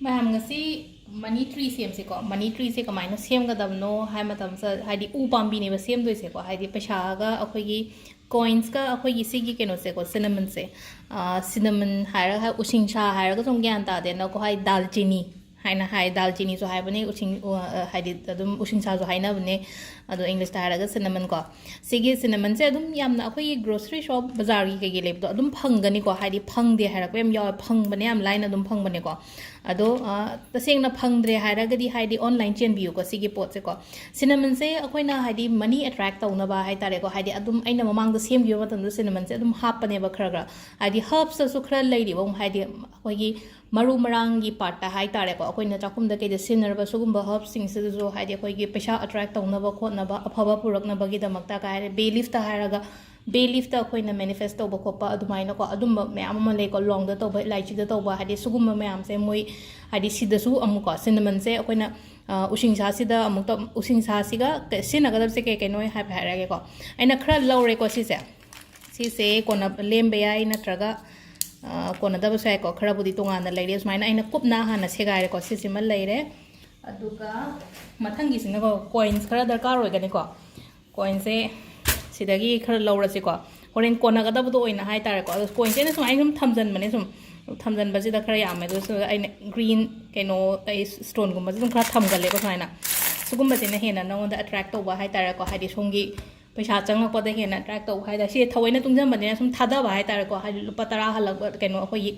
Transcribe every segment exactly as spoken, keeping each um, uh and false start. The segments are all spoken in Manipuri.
ꯃꯌꯥꯝ, ꯉꯁꯤ ꯃꯅꯤ ꯇ꯭ꯔꯤ ꯁꯦꯝꯁꯦꯀꯣ꯫ ꯃꯅꯤ ꯇ꯭ꯔꯤꯁꯦ ꯀꯃꯥꯏꯅ ꯁꯦꯝꯒꯗꯕꯅꯣ ꯍꯥꯏ ꯃꯇꯝꯁꯤꯗ, ꯍꯥꯏꯗꯤ ꯎ ꯄꯥꯝꯕꯤꯅꯦꯕ ꯁꯦꯝꯗꯣꯏꯁꯦꯀꯣ꯫ ꯍꯥꯏꯗꯤ ꯄꯩꯁꯥꯒ ꯑꯩꯈꯣꯏꯒꯤ ꯀꯣꯏꯟꯁꯀ ꯑꯩꯈꯣꯏꯒꯤ ꯁꯤꯒꯤ ꯀꯩꯅꯣꯁꯦꯀꯣ, ꯁꯤꯅꯃꯟꯁꯦ, ꯁꯤꯅꯃꯟ ꯍꯥꯏꯔꯒ, ꯎꯁꯤꯡꯁꯥ ꯍꯥꯏꯔꯒꯁꯨ ꯑꯃꯨꯛ ꯒ꯭ꯌꯥꯟ ꯇꯥꯗꯦꯅꯀꯣ꯫ ꯍꯥꯏꯗꯤ ꯗꯥꯜꯆꯤꯅꯤ ꯍꯥꯏꯅ ꯍꯥꯏ, ꯗꯥꯜꯆꯤꯅꯤꯁꯨ ꯍꯥꯏꯕꯅꯦ, ꯎꯁꯤꯡ-, ꯎ-, ꯍꯥꯏꯗꯤ ꯑꯗꯨꯝ ꯎꯁꯤꯡꯁꯥꯁꯨ ꯍꯥꯏꯅꯕꯅꯦ꯫ ꯑꯗꯣ ꯏꯪꯂꯤꯁꯇ ꯍꯥꯏꯔꯒ ꯁꯤꯅꯃꯟ ꯀꯣ꯫ ꯁꯤꯒꯤ ꯁꯤꯅꯃꯟꯁꯦ ꯑꯗꯨꯝ ꯌꯥꯝꯅ ꯑꯩꯈꯣꯏꯒꯤ ꯒ꯭ꯔꯣꯁꯔꯤ ꯁꯣꯞ, ꯕꯖꯥꯔꯒꯤ ꯀꯩꯀꯩ ꯂꯩꯕꯗꯣ ꯑꯗꯨꯝ ꯐꯪꯒꯅꯤꯀꯣ꯫ ꯍꯥꯏꯗꯤ ꯐꯪꯗꯦ ꯍꯥꯏꯔꯛꯄ ꯌꯥꯝ ꯌꯥꯎꯋꯦ, ꯐꯪꯕꯅꯦ, ꯌꯥꯝ ꯂꯥꯏꯅ ꯑꯗꯨꯝ ꯐꯪꯕꯅꯦꯀꯣ꯫ ꯑꯗꯣ, ꯑ, ꯇꯁꯦꯡꯅ ꯐꯪꯗ꯭ꯔꯦ ꯍꯥꯏꯔꯒꯗꯤ, ꯍꯥꯏꯗꯤ ꯑꯣꯟꯂꯥꯏꯟ ꯆꯦꯟꯕꯤꯌꯨꯀꯣ ꯁꯤꯒꯤ ꯄꯣꯠꯁꯦꯀꯣ꯫ ꯁꯤꯅꯃꯟꯁꯦ ꯑꯩꯈꯣꯏꯅ ꯍꯥꯏꯗꯤ ꯃꯅꯤ ꯑꯦꯇ꯭ꯔꯦꯛ ꯇꯧꯅꯕ ꯍꯥꯏꯇꯥꯔꯦꯀꯣ꯫ ꯍꯥꯏꯗꯤ ꯑꯗꯨꯝ ꯑꯩꯅ ꯃꯃꯥꯡꯗ ꯁꯦꯝꯈꯤꯕ ꯃꯇꯝꯗ ꯁꯤꯅꯃꯟꯁꯦ ꯑꯗꯨꯝ ꯍꯥꯞꯄꯅꯦꯕ ꯈꯔ ꯈꯔ꯫ ꯍꯥꯏꯗꯤ ꯍꯔꯕꯁꯇꯁꯨ ꯈꯔ ꯂꯩꯔꯤꯕ ꯑꯃꯨꯛ, ꯍꯥꯏꯗꯤ ꯑꯩꯈꯣꯏꯒꯤ ꯃꯔꯨ ꯃꯔꯥꯡꯒꯤ ꯄꯥꯔꯠꯇ ꯍꯥꯏꯇꯥꯔꯦꯀꯣ, ꯑꯩꯈꯣꯏꯅ ꯆꯥꯛꯈꯨꯝꯗ ꯀꯩꯗ ꯁꯤꯖꯤꯟꯅꯔꯕ ꯁꯤꯒꯨꯝꯕ ꯍꯔꯕꯁꯤꯡꯁꯤꯗꯁꯨ ꯍꯥꯏꯗꯤ ꯑꯩꯈꯣꯏꯒꯤ ꯄꯩꯁꯥ ꯑꯦꯇ꯭ꯔꯦꯛ ꯇꯧꯅꯕ ꯈꯣꯠꯅꯕ, ꯑꯐꯕ ꯄꯨꯔꯛꯅꯕꯒꯤꯗꯃꯛꯇ ꯀꯩ ꯍꯥꯏꯔꯦ, ꯕꯦ ꯂꯤꯐꯇ ꯍꯥꯏꯔꯒ, ꯕꯦ ꯂꯤꯐꯇ ꯑꯩꯈꯣꯏꯅ ꯃꯦꯅꯤꯐꯦꯁ ꯇꯧꯕ ꯈꯣꯠꯄ ꯑꯗꯨꯃꯥꯏꯅꯀꯣ, ꯑꯗꯨꯝꯕ ꯃꯌꯥꯝ ꯑꯃ ꯂꯩꯀꯣ꯫ ꯂꯣꯡꯗ ꯇꯧꯕ, ꯏꯂꯥꯏꯆꯤꯗ ꯇꯧꯕ, ꯍꯥꯏꯗꯤ ꯁꯤꯒꯨꯝꯕ ꯃꯌꯥꯝꯁꯦ ꯃꯣꯏ ꯍꯥꯏꯗꯤ ꯁꯤꯗꯁꯨ ꯑꯃꯨꯛꯀꯣ ꯁꯤꯅꯃꯟꯁꯦ ꯑꯩꯈꯣꯏꯅ, ꯑ, ꯎꯁꯤꯡꯁꯥꯁꯤꯗ ꯑꯃꯨꯛꯇ, ꯎꯁꯤꯡꯁꯥꯁꯤꯒ ꯀ-, ꯁꯤꯖꯤꯟꯅꯒꯗꯕꯁꯦ ꯀꯩ ꯀꯩꯅꯣ ꯍꯥꯏꯕ ꯍꯥꯏꯔꯒꯦꯀꯣ꯫ ꯑꯩꯅ ꯈꯔ ꯂꯧꯔꯦꯀꯣ ꯁꯤꯁꯦ꯫ ꯁꯤꯁꯦ ꯀꯣꯟꯅ ꯂꯦꯝꯕ ꯌꯥꯏ, ꯅꯠꯇ꯭ꯔꯒ, ꯑ, ꯀꯣꯟꯅꯗꯕꯁꯨ ꯌꯥꯏꯀꯣ꯫ ꯈꯔꯕꯨꯗꯤ ꯇꯣꯉꯥꯟꯅ ꯂꯩꯔꯦ꯫ ꯁꯨꯃꯥꯏꯅ ꯑꯩꯅ ꯀꯨꯞꯅ ꯍꯥꯟꯅ ꯁꯦꯒꯥꯏꯔꯦꯀꯣ꯫ ꯁꯤꯁꯤꯃ ꯂꯩꯔꯦ꯫ ꯑꯗꯨꯒ ꯃꯊꯪꯒꯤꯁꯤꯅꯀꯣ, ꯀꯣꯏꯟꯁ ꯈꯔ ꯗꯔꯀꯥꯔ ꯑꯣꯏꯒꯅꯤꯀꯣ꯫ ꯀꯣꯏꯟꯁꯦ ꯁꯤꯗꯒꯤ ꯈꯔ ꯂꯧꯔꯁꯤꯀꯣ꯫ ꯍꯣꯔꯦꯟ ꯀꯣꯟꯅꯒꯗꯕꯗꯣ ꯑꯣꯏꯅ ꯍꯥꯏꯇꯥꯔꯦꯀꯣ꯫ ꯑꯗꯣ ꯀꯣꯏꯟꯁꯦ ꯑꯩꯅ ꯁꯨꯃꯥꯏꯅ ꯁꯨꯝ ꯊꯝꯖꯟꯕꯅꯦ, ꯁꯨꯝ ꯊꯝꯖꯟꯕꯁꯤꯗ ꯈꯔ ꯌꯥꯝꯃꯦ꯫ ꯑꯗꯨꯁꯨ ꯑꯩꯅ ꯒ꯭ꯔꯤꯟ ꯀꯩꯅꯣ, ꯑꯩ ꯁ꯭ꯇꯣꯟꯒꯨꯝꯕꯁꯦ ꯑꯗꯨꯝ ꯈꯔ ꯊꯝꯒꯜꯂꯦꯕ ꯁꯨꯃꯥꯏꯅ꯫ ꯁꯤꯒꯨꯝꯕꯁꯤꯅ ꯍꯦꯟꯅ ꯅꯉꯣꯟꯗ ꯑꯦꯇ꯭ꯔꯦꯛ ꯇꯧꯕ ꯍꯥꯏꯇꯥꯔꯦꯀꯣ꯫ ꯍꯥꯏꯗꯤ ꯁꯣꯝꯒꯤ ꯄꯩꯁꯥ ꯆꯪꯉꯛꯄꯗ ꯍꯦꯟꯅ ꯑꯦꯇ꯭ꯔꯦꯛ ꯇꯧꯕ ꯍꯥꯏꯇꯥꯔꯦ꯫ ꯁꯤ ꯊꯑꯣꯏꯅ ꯇꯨꯡꯁꯤꯟꯕꯅꯤꯅ ꯁꯨꯝ ꯊꯥꯗꯕ ꯍꯥꯏꯇꯥꯔꯦꯀꯣ꯫ ꯍꯥꯏꯗꯤ ꯂꯨꯄꯥ ꯇꯔꯥ ꯍꯜꯂꯛꯄ, ꯀꯩꯅꯣ, ꯑꯩꯈꯣꯏꯒꯤ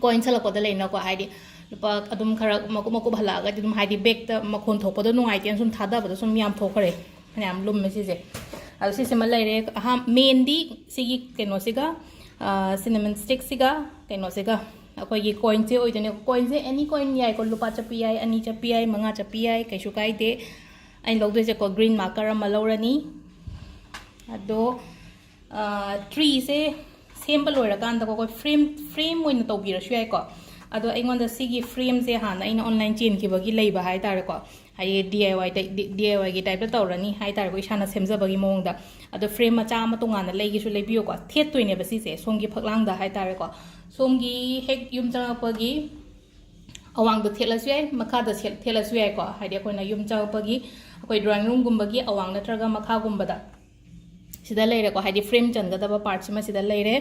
ꯀꯣꯏꯟ ꯍꯜꯂꯛꯄꯗ ꯂꯩꯅꯀꯣ, ꯍꯥꯏꯗꯤ ꯂꯨꯄꯥ ꯑꯗꯨꯝ ꯈꯔ ꯃꯀꯨꯞ ꯃꯀꯨꯞ ꯍꯜꯂꯛꯑꯒꯗꯤ ꯑꯗꯨꯝ, ꯍꯥꯏꯗꯤ ꯕꯦꯛꯇ ꯃꯈꯣꯟ ꯊꯣꯛꯄꯗꯣ ꯅꯨꯡꯉꯥꯏꯇꯦꯅ ꯁꯨꯝ ꯊꯥꯗꯕꯗꯣ ꯁꯨꯝ ꯌꯥꯝ ꯊꯣꯛꯈ꯭ꯔꯦ, ꯐꯅꯌꯥꯝ ꯂꯨꯝꯃꯦ ꯁꯤꯁꯦ꯫ ꯑꯗꯣ ꯁꯤꯁꯤꯃ ꯂꯩꯔꯦ꯫ ꯑꯍꯥꯟ-, ꯃꯦꯟꯗꯤ ꯁꯤꯒꯤ ꯀꯩꯅꯣꯁꯤꯒ, ꯁꯤꯅꯃꯟ ꯁ꯭ꯇꯤꯛꯁꯤꯒ ꯀꯩꯅꯣꯁꯤꯒ ꯑꯩꯈꯣꯏꯒꯤ ꯀꯣꯏꯟꯁꯦ ꯑꯣꯏꯗꯣꯏꯅꯦ꯫ ꯀꯣꯏꯟꯁꯦ ꯑꯦꯅꯤ ꯀꯣꯏꯟ ꯌꯥꯏꯀꯣ, ꯂꯨꯄꯥ ꯆꯠꯄꯤ ꯌꯥꯏ, ꯑꯅꯤ ꯆꯠꯄꯤ ꯌꯥꯏ, ꯃꯉꯥ ꯆꯠꯄꯤ ꯌꯥꯏ, ꯀꯩꯁꯨ ꯀꯥꯏꯗꯦ꯫ ꯑꯩꯅ ꯂꯧꯗꯣꯏꯁꯦꯀꯣ, ꯒ꯭ꯔꯤꯟ ꯃꯥꯔꯀꯔ ꯑꯃ ꯂꯧꯔꯅꯤ꯫ ꯑꯗꯣ, ꯑ, ꯇ꯭ꯔꯤꯁꯦ ꯁꯦꯝꯕ ꯂꯣꯏꯔꯀꯥꯟꯗꯀꯣ, ꯑꯩꯈꯣꯏ ꯐ꯭ꯔꯦꯝ, ꯐ꯭ꯔꯦꯝ ꯑꯣꯏꯅ ꯇꯧꯕꯤꯔꯁꯨ ꯌꯥꯏꯀꯣ꯫ ꯑꯗꯣ ꯑꯩꯉꯣꯟꯗ ꯁꯤꯒꯤ ꯐ꯭ꯔꯦꯝꯁꯦ ꯍꯥꯟꯅ ꯑꯩꯅ ꯑꯣꯟꯂꯥꯏꯟ ꯆꯦꯟꯈꯤꯕꯒꯤ ꯂꯩꯕ ꯍꯥꯏꯇꯥꯔꯦꯀꯣ꯫ ꯍꯥꯏꯗꯤ ꯗꯤ ꯑꯥꯏ ꯋꯥꯏ ꯇꯩ-, ꯗꯤ, ꯗꯤ ꯑꯥꯏ ꯋꯥꯏꯒꯤ ꯇꯥꯏꯞꯇ ꯇꯧꯔꯅꯤ ꯍꯥꯏꯇꯥꯔꯦꯀꯣ, ꯏꯁꯥꯅ ꯁꯦꯝꯖꯕꯒꯤ ꯃꯑꯣꯡꯗ꯫ ꯑꯗꯣ ꯐ꯭ꯔꯦꯝ ꯃꯆꯥ ꯑꯃ ꯇꯣꯉꯥꯟꯅ ꯂꯩꯒꯦꯁꯨ ꯂꯩꯕꯤꯌꯨꯀꯣ꯫ ꯊꯦꯠꯇꯣꯏꯅꯦꯕ ꯁꯤꯁꯦ ꯁꯣꯝꯒꯤ ꯐꯛꯂꯥꯡꯗ ꯍꯥꯏꯇꯥꯔꯦꯀꯣ꯫ ꯁꯣꯝꯒꯤ ꯍꯦꯛ ꯌꯨꯝ ꯆꯪꯉꯛꯄꯒꯤ ꯑꯋꯥꯡꯗ ꯊꯦꯠꯂꯁꯨ ꯌꯥꯏ, ꯃꯈꯥꯗ ꯁꯦꯠ-, ꯊꯦꯠꯂꯁꯨ ꯌꯥꯏꯀꯣ꯫ ꯍꯥꯏꯗꯤ ꯑꯩꯈꯣꯏꯅ ꯌꯨꯝ ꯆꯪꯉꯛꯄꯒꯤ ꯑꯩꯈꯣꯏ drawing roomꯒꯨꯝꯕꯒꯤ ꯑꯋꯥꯡ ꯅꯠꯇ꯭ꯔꯒ ꯃꯈꯥꯒꯨꯝꯕꯗ꯫ ꯁꯤꯗ ꯂꯩꯔꯦꯀꯣ, ꯍꯥꯏꯗꯤ frame ꯆꯟꯒꯗꯕ partꯁꯤꯃ ꯁꯤꯗ ꯂꯩꯔꯦ꯫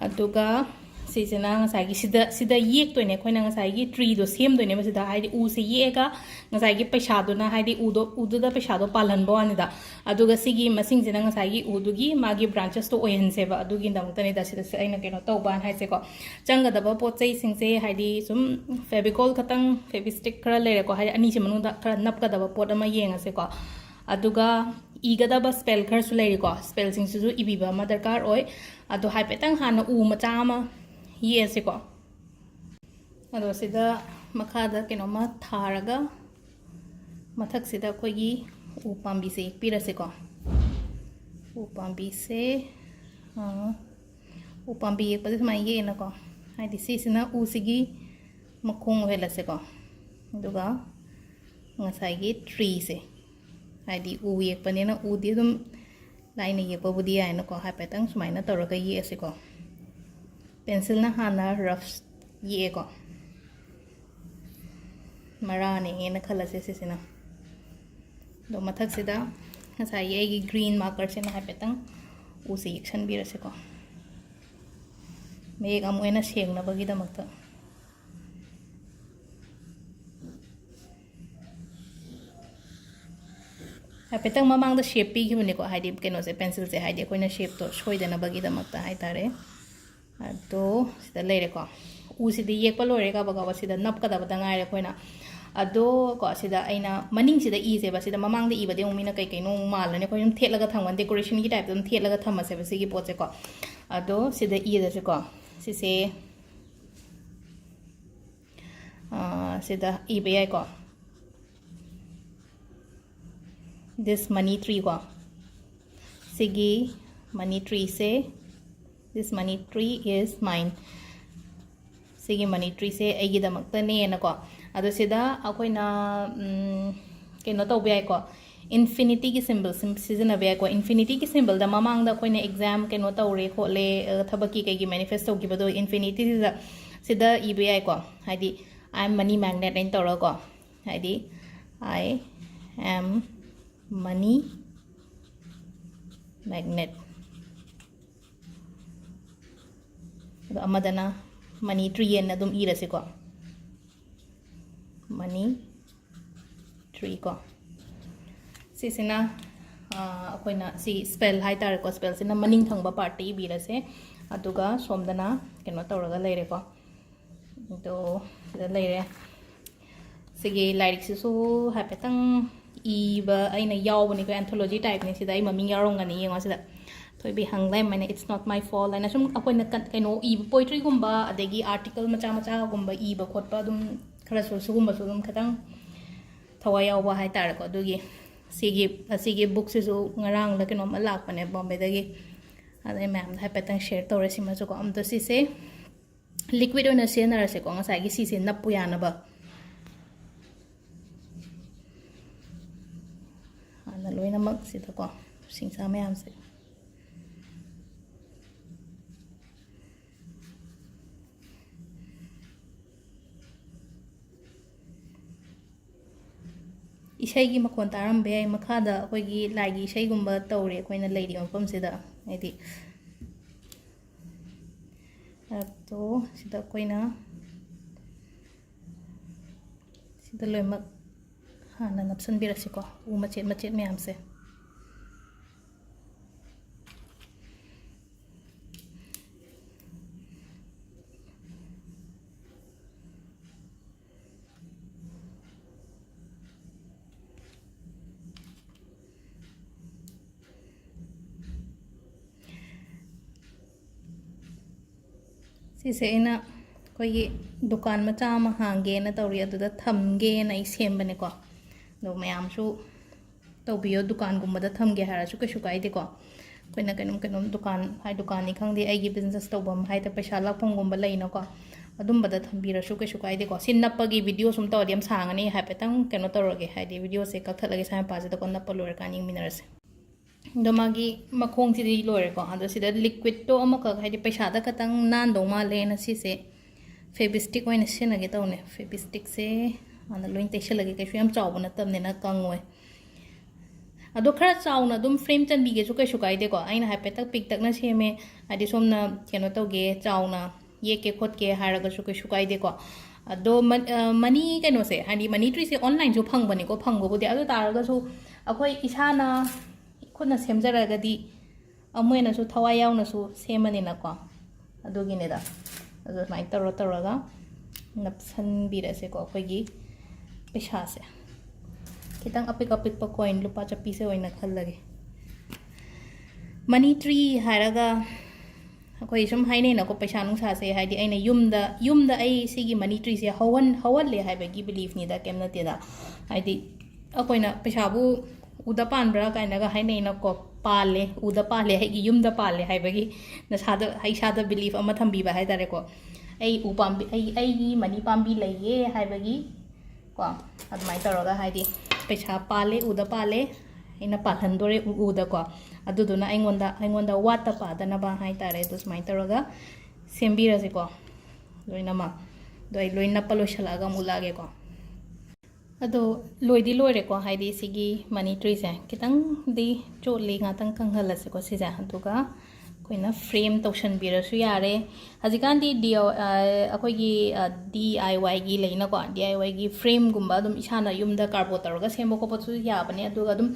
ꯑꯗꯨꯒ ꯁꯤꯁꯤꯅ ꯉꯁꯥꯏꯒꯤ ꯁꯤꯗ, ꯁꯤꯗ ꯌꯦꯛꯇꯣꯏꯅꯦ ꯑꯩꯈꯣꯏꯅ ꯉꯁꯥꯏꯒꯤ treeꯗꯣ ꯁꯦꯝꯗꯣꯏꯅꯦꯕ ꯁꯤꯗ, ꯍꯥꯏꯗꯤ ꯎꯁꯦ ꯌꯦꯛꯑꯒ ꯉꯁꯥꯏꯒꯤ ꯄꯩꯁꯥꯗꯨꯅ, ꯍꯥꯏꯗꯤ ꯎꯗꯣ, ꯎꯗꯨꯗ ꯄꯩꯁꯥꯗꯣ ꯄꯥꯜꯍꯟꯕ ꯋꯥꯅꯤꯗ꯫ ꯑꯗꯨꯒ ꯁꯤꯒꯤ ꯃꯁꯤꯡꯁꯤꯅ ꯉꯁꯥꯏꯒꯤ ꯎꯗꯨꯒꯤ ꯃꯥꯒꯤ branchesꯇꯣ ꯑꯣꯏꯍꯟꯁꯦꯕ, ꯑꯗꯨꯒꯤꯗꯃꯛꯇꯅꯤꯗ ꯁꯤꯗꯁꯨ ꯑꯩꯅ ꯀꯩꯅꯣ ꯇꯧꯕ ꯍꯥꯏꯁꯦꯀꯣ꯫ ꯆꯪꯒꯗꯕ ꯄꯣꯠ ꯆꯩꯁꯤꯡꯁꯦ ꯍꯥꯏꯗꯤ ꯁꯨꯝ Fevicol ꯈꯛꯇꯪ, Fevistick ꯈꯔ ꯂꯩꯔꯦꯀꯣ, ꯍꯥꯏꯗꯤ ꯑꯅꯤꯁꯤ ꯃꯅꯨꯡꯗ ꯈꯔ ꯅꯞꯀꯗꯕ ꯄꯣꯠ ꯑꯃ ꯌꯦꯡꯉꯁꯦꯀꯣ꯫ ꯑꯗꯨꯒ ꯏꯒꯗꯕ spell ꯈꯔꯁꯨ ꯂꯩꯔꯤꯀꯣ, spellꯁꯤꯡꯁꯤꯁꯨ ꯏꯕꯤꯕ ꯑꯃ ꯗꯔꯀꯥꯔ ꯑꯣꯏ꯫ ꯑꯗꯣ ꯍꯥꯏꯐꯦꯠꯇꯪ ꯍꯥꯟꯅ ꯎ ꯃꯆꯥ ꯑꯃ ꯌꯦꯛꯑꯁꯤꯀꯣ꯫ ꯑꯗꯣ ꯁꯤꯗ ꯃꯈꯥꯗ ꯀꯩꯅꯣꯝꯃ ꯊꯥꯔꯒ ꯃꯊꯛꯁꯤꯗ ꯑꯩꯈꯣꯏꯒꯤ ꯎ ꯄꯥꯝꯕꯤꯁꯦ ꯌꯦꯛꯄꯤꯔꯁꯤꯀꯣ꯫ ꯎ ꯄꯥꯝꯕꯤꯁꯦ, ꯑ, ꯎ ꯄꯥꯝꯕꯤ ꯌꯦꯛꯄꯁꯦ ꯁꯨꯃꯥꯏꯅ ꯌꯦꯛꯑꯦꯅꯀꯣ, ꯍꯥꯏꯗꯤ ꯁꯤꯁꯤꯅ ꯎꯁꯤꯒꯤ ꯃꯈꯣꯡ ꯑꯣꯏꯍꯜꯂꯁꯦꯀꯣ꯫ ꯑꯗꯨꯒ ꯉꯁꯥꯏꯒꯤ treeꯁꯦ, ꯍꯥꯏꯗꯤ ꯎ ꯌꯦꯛꯄꯅꯤꯅ ꯎꯗꯤ ꯑꯗꯨꯝ ꯂꯥꯏꯅ ꯌꯦꯛꯄꯕꯨꯗꯤ ꯌꯥꯏꯅꯀꯣ, ꯍꯥꯏꯐꯦꯠꯇꯪ ꯁꯨꯃꯥꯏꯅ ꯇꯧꯔꯒ ꯌꯦꯛꯑꯁꯤꯀꯣ꯫ Pencilꯅ ꯍꯥꯟꯅ rough ꯌꯦꯛꯑꯦꯀꯣ, ꯃꯔꯥꯅꯦꯅ ꯈꯜꯂꯁꯦ ꯁꯤꯁꯤꯅ꯫ ꯑꯗꯣ ꯃꯊꯛꯁꯤꯗ ꯉꯁꯥꯏꯒꯤ ꯑꯩꯒꯤ green markerꯁꯤꯅ ꯍꯥꯏꯐꯦꯠꯇꯪ ꯎꯁꯦ ꯌꯦꯛꯁꯟꯕꯤꯔꯁꯤꯀꯣ, ꯃꯌꯦꯛ ꯑꯃꯨꯛ ꯍꯦꯟꯅ ꯁꯦꯡꯅꯕꯒꯤꯗꯃꯛꯇ꯫ ꯍꯥꯏꯐꯦꯠꯇꯪ ꯃꯃꯥꯡꯗ shape ꯄꯤꯈꯤꯕꯅꯤꯀꯣ, ꯍꯥꯏꯗꯤ ꯀꯩꯅꯣꯁꯦ, pencilꯁꯦ, ꯍꯥꯏꯗꯤ ꯑꯩꯈꯣꯏꯅ shapeꯇꯣ ꯁꯣꯏꯗꯅꯕꯒꯤꯗꯃꯛꯇ ꯍꯥꯏꯇꯥꯔꯦ꯫ ꯑꯗꯣ ꯁꯤꯗ ꯂꯩꯔꯦꯀꯣ, ꯎꯁꯤꯗꯤ ꯌꯦꯛꯄ ꯂꯣꯏꯔꯦ, ꯀꯕ ꯀꯕ ꯁꯤꯗ ꯅꯞꯀꯗꯕꯇ ꯉꯥꯏꯔꯦ ꯑꯩꯈꯣꯏꯅ꯫ ꯑꯗꯣ ꯀꯣ, ꯁꯤꯗ ꯑꯩꯅ ꯃꯅꯤꯡꯁꯤꯗ ꯏꯁꯦꯕ, ꯁꯤꯗ ꯃꯃꯥꯡꯗ ꯏꯕꯗꯤ ꯑꯃꯨꯛ ꯃꯤꯅ ꯀꯩ ꯀꯩꯅꯣ ꯑꯃꯨꯛ ꯃꯥꯜꯂꯅꯤ, ꯑꯩꯈꯣꯏ ꯑꯗꯨꯝ ꯊꯦꯠꯂꯒ ꯊꯝꯒꯅꯤ, decorationꯒꯤ typeꯇ ꯑꯗꯨꯝ ꯊꯦꯠꯂꯒ ꯊꯝꯃꯁꯦꯕ ꯁꯤꯒꯤ ꯄꯣꯠꯁꯦꯀꯣ꯫ ꯑꯗꯣ ꯁꯤꯗ ꯏꯔꯁꯤꯀꯣ, ꯁꯤꯁꯦ, ꯑ, ꯁꯤꯗ ꯏꯕ ꯌꯥꯏꯀꯣ꯫ This money tree ꯀꯣ, ꯁꯤꯒꯤ money treeꯁꯦ, this money tree is mine, ꯁꯤꯒꯤ money treeꯁꯦ ꯑꯩꯒꯤꯗꯃꯛꯇꯅꯦꯅꯀꯣ꯫ ꯑꯗꯣ ꯁꯤꯗ ꯑꯩꯈꯣꯏꯅ, ꯎꯝ, ꯀꯩꯅꯣ ꯇꯧꯕ ꯌꯥꯏꯀꯣ, infinityꯒꯤ symbolꯁꯤ ꯁꯤꯖꯤꯟꯅꯕ ꯌꯥꯏꯀꯣ꯫ Infinityꯒꯤ symbolꯗ ꯃꯃꯥꯡꯗ ꯑꯩꯈꯣꯏꯅ exam ꯀꯩꯅꯣ ꯇꯧꯔꯦ ꯈꯣꯠꯂꯦ, ꯑ, ꯊꯕꯛꯀꯤ ꯀꯩꯒꯤ manifest ꯇꯧꯈꯤꯕꯗꯣ infinityꯁꯤꯗ, ꯁꯤꯗ ꯏꯕ ꯌꯥꯏꯀꯣ꯫ ꯍꯥꯏꯗꯤ "I am money magnet" ꯍꯥꯏꯅ ꯇꯧꯔꯒꯀꯣ, ꯍꯥꯏꯗꯤ "I am money magnet", ꯑꯗꯣ ꯑꯃꯗꯅ "money tree" ꯍꯥꯏꯅ ꯑꯗꯨꯝ ꯏꯔꯁꯤꯀꯣ, "money tree" ꯀꯣ꯫ ꯁꯤꯁꯤꯅ, ꯑ, ꯑꯩꯈꯣꯏꯅ ꯁꯤ spell ꯍꯥꯏ ꯇꯥꯔꯦꯀꯣ, spellꯁꯤꯅ ꯃꯅꯤꯡ ꯊꯪꯕ partꯇ ꯏꯕꯤꯔꯁꯦ, ꯑꯗꯨꯒ ꯁꯣꯝꯗꯅ ꯀꯩꯅꯣ ꯇꯧꯔꯒ ꯂꯩꯔꯦꯀꯣ꯫ ꯑꯗꯣ ꯁꯤꯗ ꯂꯩꯔꯦ꯫ ꯁꯤꯒꯤ ꯂꯥꯏꯔꯤꯛꯁꯤꯁꯨ ꯍꯥꯏꯐꯦꯠꯇꯪ ꯏꯕ ꯑꯩꯅ ꯌꯥꯎꯕꯅꯤꯀꯣ, anthology typeꯅꯤ꯫ ꯁꯤꯗ ꯑꯩ ꯃꯃꯤꯡ ꯌꯥꯎꯔꯝꯒꯅꯤ, ꯌꯦꯡꯉꯣ ꯁꯤꯗ꯫ ꯊꯣꯏꯕꯤ ꯍꯪꯂꯦꯝ ꯍꯥꯏꯅ "It's not my fault" ꯍꯥꯏꯅ ꯁꯨꯝ ꯑꯩꯈꯣꯏꯅ ꯀ-, ꯀꯩꯅꯣ ꯏꯕ, poetryꯒꯨꯝꯕ ꯑꯗꯒꯤ article ꯃꯆꯥ ꯃꯆꯥꯒꯨꯝꯕ ꯏꯕ ꯈꯣꯠꯄ ꯑꯗꯨꯝ ꯈꯔꯁꯨ ꯁꯤꯒꯨꯝꯕꯁꯨ ꯑꯗꯨꯝ ꯈꯤꯇꯪ ꯊꯋꯥꯏ ꯌꯥꯎꯕ ꯍꯥꯏ ꯇꯥꯔꯦꯀꯣ꯫ ꯑꯗꯨꯒꯤ ꯁꯤꯒꯤ, ꯑꯁꯤꯒꯤ bookꯁꯤꯁꯨ ꯉꯔꯥꯡꯂ ꯀꯩꯅꯣꯝꯃ ꯂꯥꯛꯄꯅꯦ ꯕꯣꯝꯕꯦꯗꯒꯤ꯫ ꯑꯗꯩ ꯃꯌꯥꯝꯗ ꯍꯥꯏꯐꯦꯠꯇꯪ share ꯇꯧꯔꯦ ꯁꯤꯃꯁꯨꯀꯣ꯫ ꯑꯝꯇ ꯁꯤꯁꯦ liquid ꯑꯣꯏꯅ ꯁꯤꯖꯤꯟꯅꯔꯁꯦꯀꯣ, ꯉꯁꯥꯏꯒꯤ ꯁꯤꯁꯦ ꯅꯞꯄꯨ ꯌꯥꯅꯕ꯫ ꯍꯥꯟꯅ ꯂꯣꯏꯅꯃꯛ ꯁꯤꯗꯀꯣ, ꯁꯤꯡꯁꯥ ꯃꯌꯥꯝꯁꯦ꯫ ꯏꯁꯩꯒꯤ ꯃꯈꯣꯟ ꯇꯥꯔꯝꯕ ꯌꯥꯏ, ꯃꯈꯥꯗ ꯑꯩꯈꯣꯏꯒꯤ ꯂꯥꯏꯒꯤ ꯏꯁꯩꯒꯨꯝꯕ ꯇꯧꯔꯤ ꯑꯩꯈꯣꯏꯅ ꯂꯩꯔꯤꯕ ꯃꯐꯝꯁꯤꯗ, ꯍꯥꯏꯗꯤ꯫ ꯑꯗꯣ ꯁꯤꯗ ꯑꯩꯈꯣꯏꯅ ꯁꯤꯗ ꯂꯣꯏꯅꯃꯛ ꯍꯥꯟꯅ ꯅꯞꯁꯤꯟꯕꯤꯔꯁꯤꯀꯣ, ꯎ ꯃꯆꯦꯠ ꯃꯆꯦꯠ ꯃꯌꯥꯝꯁꯦ꯫ ꯁꯤꯁꯦ ꯑꯩꯅ ꯑꯩꯈꯣꯏꯒꯤ ꯗꯨꯀꯥꯟ ꯃꯆꯥ ꯑꯃ ꯍꯥꯡꯒꯦꯅ ꯇꯧꯔꯤ, ꯑꯗꯨꯗ ꯊꯝꯒꯦꯅ ꯑꯩ ꯁꯦꯝꯕꯅꯦꯀꯣ꯫ ꯑꯗꯣ ꯃꯌꯥꯝꯁꯨ ꯇꯧꯕꯤꯌꯣ, ꯗꯨꯀꯥꯟꯒꯨꯝꯕꯗ ꯊꯝꯒꯦ ꯍꯥꯏꯔꯁꯨ ꯀꯩꯁꯨ ꯀꯥꯏꯗꯦꯀꯣ꯫ ꯑꯩꯈꯣꯏꯅ ꯀꯩꯅꯣꯝ ꯀꯩꯅꯣꯝ ꯗꯨꯀꯥꯟ, ꯍꯥꯏ, ꯗꯨꯀꯥꯟꯅꯤ ꯈꯪꯗꯦ, ꯑꯩꯒꯤ business ꯇꯧꯐꯝ ꯍꯥꯏꯗꯤ ꯄꯩꯁꯥ ꯂꯥꯛꯐꯝꯒꯨꯝꯕ ꯂꯩꯅꯀꯣ, ꯑꯗꯨꯝꯕꯗ ꯊꯝꯕꯤꯔꯁꯨ ꯀꯩꯁꯨ ꯀꯥꯏꯗꯦꯀꯣ꯫ ꯁꯤ ꯅꯞꯄꯒꯤ video ꯁꯨꯝ ꯇꯧꯔꯗꯤ ꯌꯥꯝ ꯁꯥꯡꯉꯅꯤ, ꯍꯥꯏꯐꯦꯠꯇꯪ ꯀꯩꯅꯣ ꯇꯧꯔꯒꯦ, ꯍꯥꯏꯗꯤ videoꯁꯦ ꯀꯛꯊꯠꯂꯒꯦ ꯁ꯭ꯋꯥꯏ ꯃꯄꯥꯁꯤꯗꯀꯣ, ꯅꯞꯄ ꯂꯣꯏꯔꯀꯥꯟ ꯌꯦꯡꯃꯤꯟꯅꯔꯁꯦ꯫ ꯑꯗꯣ ꯃꯥꯒꯤ ꯃꯈꯣꯡꯁꯤꯗꯤ ꯂꯣꯏꯔꯦꯀꯣ꯫ ꯑꯗꯣ ꯁꯤꯗ liquidꯇꯣ ꯑꯃꯈꯛ, ꯍꯥꯏꯗꯤ ꯄꯩꯁꯥꯗ ꯈꯇꯪ ꯅꯥꯟꯗꯧ ꯃꯥꯜꯂꯦꯅ ꯁꯤꯁꯦ ꯐꯦꯕꯤꯁꯇꯤꯛ ꯑꯣꯏꯅ ꯁꯤꯖꯤꯟꯅꯒꯦ ꯇꯧꯅꯦ꯫ ꯐꯦꯕꯤꯁꯇꯤꯛꯁꯦ ꯍꯥꯟꯅ ꯂꯣꯏ ꯇꯩꯁꯜꯂꯒꯦ, ꯀꯩꯁꯨ ꯌꯥꯝ ꯆꯥꯎꯕ ꯅꯠꯇꯕꯅꯤꯅ ꯀꯪꯉꯣꯏ꯫ ꯑꯗꯣ ꯈꯔ ꯆꯥꯎꯅ ꯑꯗꯨꯝ ꯐ꯭ꯔꯦꯝ ꯆꯟꯕꯤꯒꯦꯁꯨ ꯀꯩꯁꯨ ꯀꯥꯏꯗꯦꯀꯣ꯫ ꯑꯩꯅ ꯍꯥꯏꯐꯦꯠꯇꯪ ꯄꯤꯛꯇꯛꯅ ꯁꯦꯝꯃꯦ, ꯍꯥꯏꯗꯤ ꯁꯣꯝꯅ ꯀꯩꯅꯣ ꯇꯧꯒꯦ, ꯆꯥꯎꯅ ꯌꯦꯛꯀꯦ ꯈꯣꯠꯀꯦ ꯍꯥꯏꯔꯒꯁꯨ ꯀꯩꯁꯨ ꯀꯥꯏꯗꯦꯀꯣ꯫ ꯑꯗꯣ ꯃ-, ꯑ, ꯃꯅꯤ ꯀꯩꯅꯣꯁꯦ, ꯍꯥꯏꯗꯤ ꯃꯅꯤ ꯇ꯭ꯔꯤꯁꯦ ꯑꯣꯟꯂꯥꯏꯟꯁꯨ ꯐꯪꯕꯅꯤꯀꯣ, ꯐꯪꯕꯕꯨꯗꯤ꯫ ꯑꯗꯨ ꯇꯥꯔꯒꯁꯨ ꯑꯩꯈꯣꯏ ꯏꯁꯥꯅ ꯈꯨꯠꯅ ꯁꯦꯝꯖꯔꯒꯗꯤ ꯑꯃꯨꯛ ꯍꯦꯟꯅꯁꯨ ꯊꯋꯥꯏ ꯌꯥꯎꯅꯁꯨ ꯁꯦꯝꯃꯅꯤꯅꯀꯣ, ꯑꯗꯨꯒꯤꯅꯤꯗ꯫ ꯑꯗꯨ ꯑꯗꯨꯃꯥꯏꯅ ꯇꯧꯔ ꯇꯧꯔꯒ ꯅꯞꯁꯟꯕꯤꯔꯁꯦꯀꯣ ꯑꯩꯈꯣꯏꯒꯤ ꯄꯩꯁꯥꯁꯦ꯫ ꯈꯤꯇꯪ ꯑꯄꯤꯛ ꯑꯄꯤꯛꯄ ꯀꯣꯏꯟ ꯂꯨꯄꯥ ꯆꯠꯄꯤꯁꯦ ꯑꯣꯏꯅ ꯈꯜꯂꯒꯦ꯫ ꯃꯅꯤ ꯇ꯭ꯔꯤ ꯍꯥꯏꯔꯒ ꯑꯩꯈꯣꯏ ꯁꯨꯝ ꯍꯥꯏꯅꯩꯅꯀꯣ, ꯄꯩꯁꯥ ꯅꯨꯡꯁꯥꯁꯦ, ꯍꯥꯏꯗꯤ ꯑꯩꯅ ꯌꯨꯝꯗ, ꯌꯨꯝꯗ ꯑꯩ ꯁꯤꯒꯤ ꯃꯅꯤ ꯇ꯭ꯔꯤꯁꯦ ꯍꯧꯍꯟ-, ꯍꯧꯍꯜꯂꯦ ꯍꯥꯏꯕꯒꯤ ꯕꯤꯂꯤꯐꯅꯤꯗ, ꯀꯩꯝ ꯅꯠꯇꯦꯗ꯫ ꯍꯥꯏꯗꯤ ꯑꯩꯈꯣꯏꯅ ꯄꯩꯁꯥꯕꯨ ꯎꯗ ꯄꯥꯟꯕ꯭ꯔꯥ ꯀꯥꯏꯅꯒ ꯍꯥꯏꯅꯩꯅꯀꯣ, ꯄꯥꯜꯂꯦ, ꯎꯗ ꯄꯥꯜꯂꯦ, ꯑꯩꯒꯤ ꯌꯨꯝꯗ ꯄꯥꯜꯂꯦ ꯍꯥꯏꯕꯒꯤ ꯅꯁꯥꯗ, ꯏꯁꯥꯗ ꯕꯤꯂꯤꯐ ꯑꯃ ꯊꯝꯕꯤꯕ ꯍꯥꯏ ꯇꯥꯔꯦꯀꯣ꯫ ꯑꯩ ꯎ ꯄꯥꯝꯕꯤ, ꯑꯩ, ꯑꯩꯒꯤ ꯃꯅꯤ ꯄꯥꯝꯕꯤ ꯂꯩꯌꯦ ꯍꯥꯏꯕꯒꯤ ꯀꯣ, ꯑꯗꯨꯃꯥꯏꯅ ꯇꯧꯔꯒ, ꯍꯥꯏꯗꯤ ꯄꯩꯁꯥ ꯄꯥꯜꯂꯦ, ꯎꯗ ꯄꯥꯜꯂꯦ, ꯑꯩꯅ ꯄꯥꯜꯍꯟꯗꯣꯔꯦ ꯎ-, ꯎꯗꯀꯣ, ꯑꯗꯨꯗꯨꯅ ꯑꯩꯉꯣꯟꯗ, ꯑꯩꯉꯣꯟꯗ ꯋꯥꯠꯇ ꯄꯥꯗꯅꯕ ꯍꯥꯏ ꯇꯥꯔꯦ꯫ ꯑꯗꯨ ꯁꯨꯃꯥꯏꯅ ꯇꯧꯔꯒ ꯁꯦꯝꯕꯤꯔꯁꯤꯀꯣ ꯂꯣꯏꯅꯃꯛ꯫ ꯑꯗꯣ ꯑꯩ ꯂꯣꯏ ꯅꯞꯄ ꯂꯣꯏꯁꯤꯜꯂꯛꯑꯒ ꯑꯃꯨꯛ ꯎꯠꯂꯛꯑꯒꯦꯀꯣ꯫ ꯑꯗꯣ ꯂꯣꯏꯗꯤ ꯂꯣꯏꯔꯦꯀꯣ, ꯍꯥꯏꯗꯤ ꯁꯤꯒꯤ ꯃꯅꯤ ꯇ꯭ꯔꯤꯁꯦ ꯈꯤꯇꯪꯗꯤ ꯆꯣꯠꯂꯤ, ꯉꯥꯛꯇꯪ ꯀꯪꯍꯜꯂꯁꯤꯀꯣ ꯁꯤꯁꯦ꯫ ꯑꯗꯨꯒ ꯑꯩꯈꯣꯏꯅ ꯐ꯭ꯔꯦꯝ ꯇꯧꯁꯟꯕꯤꯔꯁꯨ ꯌꯥꯔꯦ꯫ ꯍꯧꯖꯤꯛꯀꯥꯟꯗꯤ ꯗꯤ-, ꯑ, ꯑꯩꯈꯣꯏꯒꯤ, ꯑ, ꯗꯤ ꯑꯥꯏ ꯋꯥꯏꯒꯤ ꯂꯩꯅꯀꯣ, ꯗꯤ ꯑꯥꯏ ꯋꯥꯏꯒꯤ ꯐ꯭ꯔꯦꯝꯒꯨꯝꯕ ꯑꯗꯨꯝ ꯏꯁꯥꯅ ꯌꯨꯝꯗ ꯀꯥꯔꯕꯣꯔꯗ ꯇꯧꯔꯒ ꯁꯦꯝꯕ ꯈꯣꯠꯄꯁꯨ ꯌꯥꯕꯅꯦ꯫ ꯑꯗꯨꯒ ꯑꯗꯨꯝ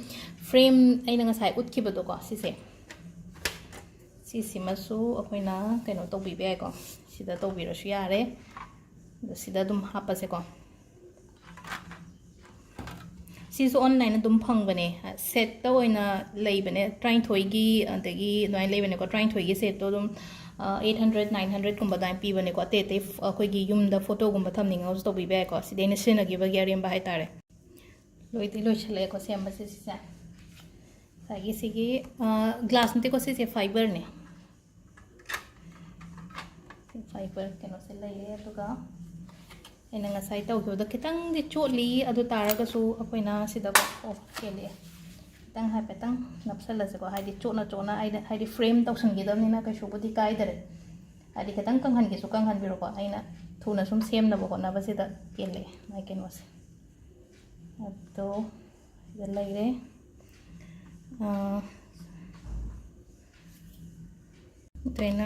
ꯐ꯭ꯔꯦꯝ ꯑꯩꯅ ꯉꯁꯥꯏ ꯎꯠꯈꯤꯕꯗꯣꯀꯣ, ꯁꯤꯁꯦ, ꯁꯤꯁꯤꯃꯁꯨ ꯑꯩꯈꯣꯏꯅ ꯀꯩꯅꯣ ꯇꯧꯕꯤꯕ ꯌꯥꯏꯀꯣ, ꯁꯤꯗ ꯇꯧꯕꯤꯔꯁꯨ ꯌꯥꯔꯦ꯫ ꯑꯗꯣ ꯁꯤꯗ ꯑꯗꯨꯝ ꯍꯥꯞꯄꯁꯦꯀꯣ꯫ ꯁꯤꯁꯨ ꯑꯣꯟꯂꯥꯏꯟ ꯑꯗꯨꯝ ꯐꯪꯕꯅꯦ, ꯁꯦꯠꯇ ꯑꯣꯏꯅ ꯂꯩꯕꯅꯦ, ꯇꯔꯥꯅꯤꯊꯣꯏꯒꯤ ꯑꯗꯒꯤ ꯑꯗꯨꯃꯥꯏꯅ ꯂꯩꯕꯅꯦꯀꯣ꯫ ꯇꯔꯥꯅꯤꯊꯣꯏꯒꯤ ꯁꯦꯠꯇꯣ ꯑꯗꯨꯝ, ꯑ, ꯑꯩꯠ ꯍꯟꯗ꯭ꯔꯦꯠ, ꯅꯥꯏꯟ ꯍꯟꯗ꯭ꯔꯦꯠꯀꯨꯝꯕ ꯑꯗꯨꯃꯥꯏꯅ ꯄꯤꯕꯅꯦꯀꯣ꯫ ꯑꯇꯩ ꯑꯇꯩ ꯐ-, ꯑꯩꯈꯣꯏꯒꯤ ꯌꯨꯝꯗ ꯐꯣꯇꯣꯒꯨꯝꯕ ꯊꯝꯅꯤꯡꯉꯒꯁꯨ ꯇꯧꯕꯤꯕ ꯌꯥꯏꯀꯣ꯫ ꯁꯤꯗꯤ ꯑꯩꯅ ꯁꯤꯖꯤꯟꯅꯈꯤꯕꯒꯤ ꯑꯔꯦꯝꯕ ꯍꯥꯏꯇꯥꯔꯦ꯫ ꯂꯣꯏꯗꯤ ꯂꯣꯏꯁꯤꯜꯂꯛꯑꯦꯀꯣ ꯁꯦꯝꯕꯁꯦ ꯁꯤꯁꯦ꯫ ꯉꯁꯥꯏꯒꯤ ꯁꯤꯒꯤ, ꯑ, ꯒ꯭ꯂꯥꯁ ꯅꯠꯇꯦꯀꯣ, ꯁꯤꯁꯦ ꯐꯥꯏꯕꯔꯅꯦ꯫ ꯐꯥꯏꯕꯔ ꯀꯩꯅꯣꯁꯦ ꯂꯩꯔꯦ꯫ ꯑꯗꯨꯒ ꯑꯩꯅ ꯉꯁꯥꯏ ꯇꯧꯈꯤꯕꯗꯣ ꯈꯤꯇꯪꯗꯤ ꯆꯣꯠꯂꯤ, ꯑꯗꯨ ꯇꯥꯔꯒꯁꯨ ꯑꯩꯈꯣꯏꯅ ꯁꯤꯗ, ꯑꯣ, ꯀꯦꯜꯂꯛꯑꯦ꯫ ꯈꯤꯇꯪ ꯍꯥꯏꯐꯦꯠꯇꯪ ꯅꯞꯁꯜꯂꯁꯤꯀꯣ, ꯍꯥꯏꯗꯤ ꯆꯣꯠꯅ ꯆꯣꯠꯅ ꯑꯩꯅ, ꯍꯥꯏꯗꯤ ꯐ꯭ꯔꯦꯝ ꯇꯧꯁꯟꯈꯤꯗꯕꯅꯤꯅ ꯀꯩꯁꯨꯕꯨꯗꯤ ꯀꯥꯏꯗꯔꯦ꯫ ꯍꯥꯏꯗꯤ ꯈꯤꯇꯪ ꯀꯪꯍꯟꯒꯦꯁꯨ ꯀꯪꯍꯟꯕꯤꯔꯣꯀꯣ꯫ ꯑꯩꯅ ꯊꯨꯅ ꯁꯨꯝ ꯁꯦꯝꯅꯕ ꯍꯣꯠꯅꯕꯁꯤꯗ ꯀꯦꯜꯂꯛꯑꯦ ꯃꯥꯏ ꯀꯩꯅꯣꯁꯦ꯫ ꯑꯗꯣ ꯁꯤꯗ ꯂꯩꯔꯦ꯫ ꯑꯥ, ꯑꯗꯨ ꯑꯩꯅ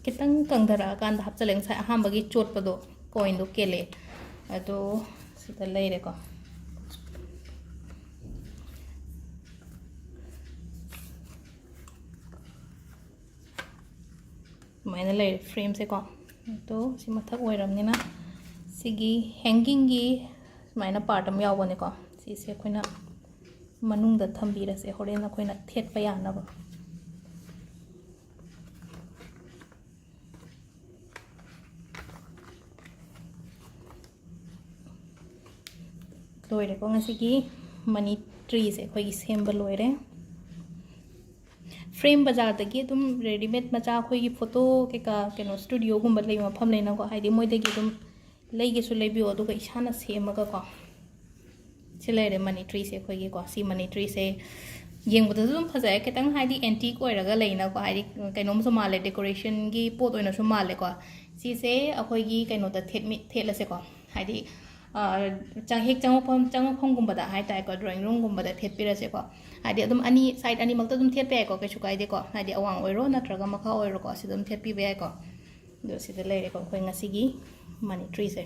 ꯈꯤꯇꯪ ꯀꯪꯊꯔꯛꯑꯀꯥꯟꯗ ꯍꯥꯞꯆꯤꯜꯂꯦ꯫ ꯉꯁꯥꯏ ꯑꯍꯥꯟꯕꯒꯤ ꯆꯣꯠꯄꯗꯣ, ꯀꯣꯏꯟꯗꯣ ꯀꯦꯜꯂꯛꯑꯦ꯫ ꯑꯗꯣ ꯁꯤꯗ ꯂꯩꯔꯦꯀꯣ꯫ ꯁꯨꯃꯥꯏꯅ ꯂꯩꯔꯦ ꯐ꯭ꯔꯦꯝꯁꯦꯀꯣ꯫ ꯑꯗꯣ ꯁꯤ ꯃꯊꯛ ꯑꯣꯏꯔꯕꯅꯤꯅ ꯁꯤꯒꯤ ꯍꯦꯡꯒꯤꯡꯒꯤ ꯁꯨꯃꯥꯏꯅ ꯄꯥꯔꯠ ꯑꯃ ꯌꯥꯎꯕꯅꯦꯀꯣ꯫ ꯁꯤꯁꯦ ꯑꯩꯈꯣꯏꯅ ꯃꯅꯨꯡꯗ ꯊꯝꯕꯤꯔꯁꯦ, ꯍꯣꯔꯦꯟ ꯑꯩꯈꯣꯏꯅ ꯊꯦꯠꯄ ꯌꯥꯅꯕ꯫ ꯂꯣꯏꯔꯦꯀꯣ, ꯉꯁꯤꯒꯤ ꯃꯅꯤ ꯇ꯭ꯔꯤꯁꯦ ꯑꯩꯈꯣꯏꯒꯤ ꯁꯦꯝꯕ ꯂꯣꯏꯔꯦ꯫ ꯐ꯭ꯔꯦꯝ ꯕꯖꯥꯔꯗꯒꯤ ꯑꯗꯨꯝ ꯔꯦꯗꯤꯃꯦꯗ ꯃꯆꯥ, ꯑꯩꯈꯣꯏꯒꯤ ꯐꯣꯇꯣ ꯀꯩꯀꯥ, ꯀꯩꯅꯣ, ꯁ꯭ꯇꯨꯗꯤꯑꯣꯒꯨꯝꯕ ꯂꯩꯕ ꯃꯐꯝ ꯂꯩꯅꯀꯣ, ꯍꯥꯏꯗꯤ ꯃꯣꯏꯗꯒꯤ ꯑꯗꯨꯝ ꯂꯩꯒꯦꯁꯨ ꯂꯩꯕꯤꯌꯣ, ꯑꯗꯨꯒ ꯏꯁꯥꯅ ꯁꯦꯝꯃꯒꯀꯣ꯫ ꯁꯤ ꯂꯩꯔꯦ ꯃꯅꯤ ꯇ꯭ꯔꯤꯁꯦ ꯑꯩꯈꯣꯏꯒꯤꯀꯣ꯫ ꯁꯤ ꯃꯅꯤ ꯇ꯭ꯔꯤꯁꯦ ꯌꯦꯡꯕꯗꯁꯨ ꯑꯗꯨꯝ ꯐꯖꯩ, ꯈꯤꯇꯪ ꯍꯥꯏꯗꯤ ꯑꯦꯟꯇꯤꯛ ꯑꯣꯏꯔꯒ ꯂꯩꯅꯀꯣ, ꯍꯥꯏꯗꯤ ꯀꯩꯅꯣꯝꯁꯨ ꯃꯥꯜꯂꯦ, ꯗꯦꯀꯣꯔꯦꯁꯟꯒꯤ ꯄꯣꯠ ꯑꯣꯏꯅꯁꯨ ꯃꯥꯜꯂꯦꯀꯣ꯫ ꯁꯤꯁꯦ ꯑꯩꯈꯣꯏꯒꯤ ꯀꯩꯅꯣꯗ ꯊꯦꯠꯃꯤ-, ꯊꯦꯠꯂꯁꯦꯀꯣ, ꯍꯥꯏꯗꯤ, ꯑ, ꯆꯪ-, ꯍꯦꯛ ꯆꯪꯉꯛꯐꯝ, ꯆꯪꯉꯛꯐꯝꯒꯨꯝꯕꯗ ꯍꯥꯏꯇꯥꯔꯦꯀꯣ, ꯗ꯭ꯔꯣꯌꯤꯡ ꯔꯨꯝꯒꯨꯝꯕꯗ ꯊꯦꯠꯄꯤꯔꯁꯦꯀꯣ꯫ ꯍꯥꯏꯗꯤ ꯑꯗꯨꯝ ꯑꯅꯤ, ꯁꯥꯏꯠ ꯑꯅꯤꯃꯛꯇ ꯑꯗꯨꯝ ꯊꯦꯠꯄ ꯌꯥꯏꯀꯣ, ꯀꯩꯁꯨ ꯀꯥꯏꯗꯦꯀꯣ꯫ ꯍꯥꯏꯗꯤ ꯑꯋꯥꯡ ꯑꯣꯏꯔꯣ ꯅꯠꯇ꯭ꯔꯒ ꯃꯈꯥ ꯑꯣꯏꯔꯣꯀꯣ, ꯁꯤꯗ ꯑꯗꯨꯝ ꯊꯦꯠꯄꯤꯕ ꯌꯥꯏꯀꯣ꯫ ꯑꯗꯣ ꯁꯤꯗ ꯂꯩꯔꯦꯀꯣ ꯑꯩꯈꯣꯏ ꯉꯁꯤꯒꯤ ꯃꯅꯤ ꯇ꯭ꯔꯤꯁꯦ꯫